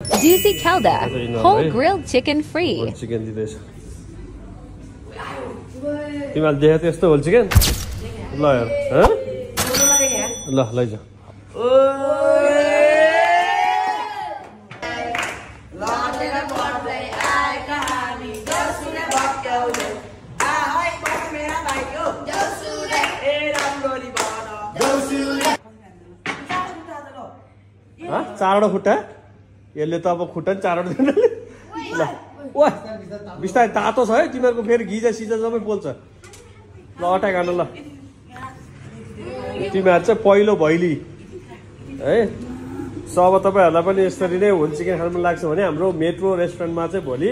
Juicy Kelda, whole grilled chicken free. Whole chicken दिदैछ तिमीले देखे त्यस्तो होल चिकन ल यार ह ल लैजा चारवटा खुट्टा यसले त अब खुट्टा नि चारवटा दिनु ल ओ बिस्तारै तातो छ है तिमीहरूको फेरि गिजा सिजा सबै पोल्छ ल अट्याक हान ल तिमीहरू चाहिँ पहिलो भैली है अब तपाईँहरूलाई पनि यसरी नै होल चिकन खानु मन लाग्छ भने हाम्रो मेट्रो रेस्टुरेन्टमा चाहिँ भोलि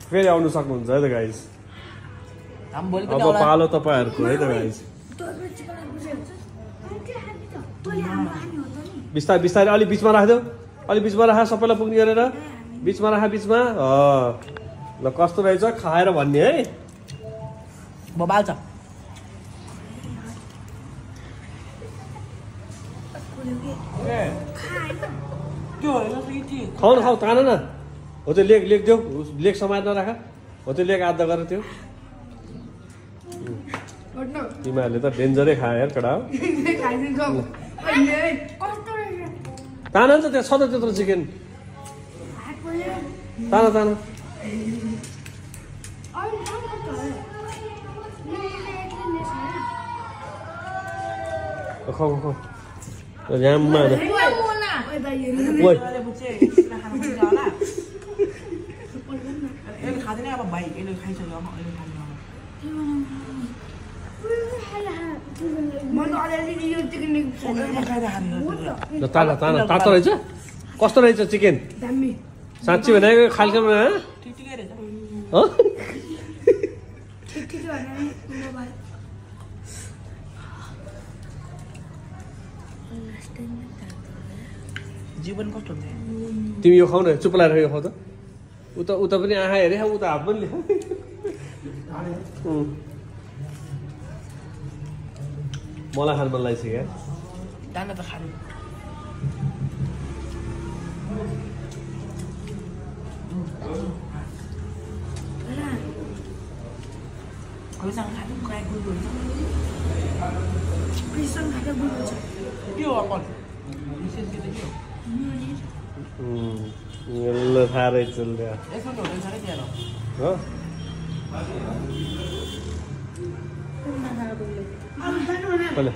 फेरि आउनु सक्नुहुन्छ है त गाइस अब पालो तपाईँहरूको है त गाइस बिस्तारै बिस्तारै अलि बिचमा राखिदेऊ अलि बिचमा राख सबैलाई पुग्ने गरेर बिचमा राख बिचमा ल कस्तो रहेछ खाएर भन्ने है बबाल छ खाऊ न खाऊ तान न हो त्यो लेग लेग देऊ लेग समाज नराख हो त्यो लेग आधा गरेर त्यो तिमीहरूले त डेन्जरै खायो यार कडा तान नि त त्यहाँ छ त त्यत्रो चिकन तान तान खाऊ खाऊ ल्याममा ताना ताना तातो रहेछ कस्तो रहेछ चिकन साँच्ची भनेको खालकोमा जीवन कस्तो हुन्छ तिमी यो खाऊ न चुप लाएर यो खाऊ त उता पनि आँखा हेरे उता हात पनि मलाई खानु मन लागिसक्यो दाना त खानु कोहीसँग खानु काय गुड हुन्छ प्रिसन खानु गुड हुन्छ के हो अपन विशेष के देखियो ल थारै चल रे यसमा त होटल छ नि त्यहाँ हो पहिले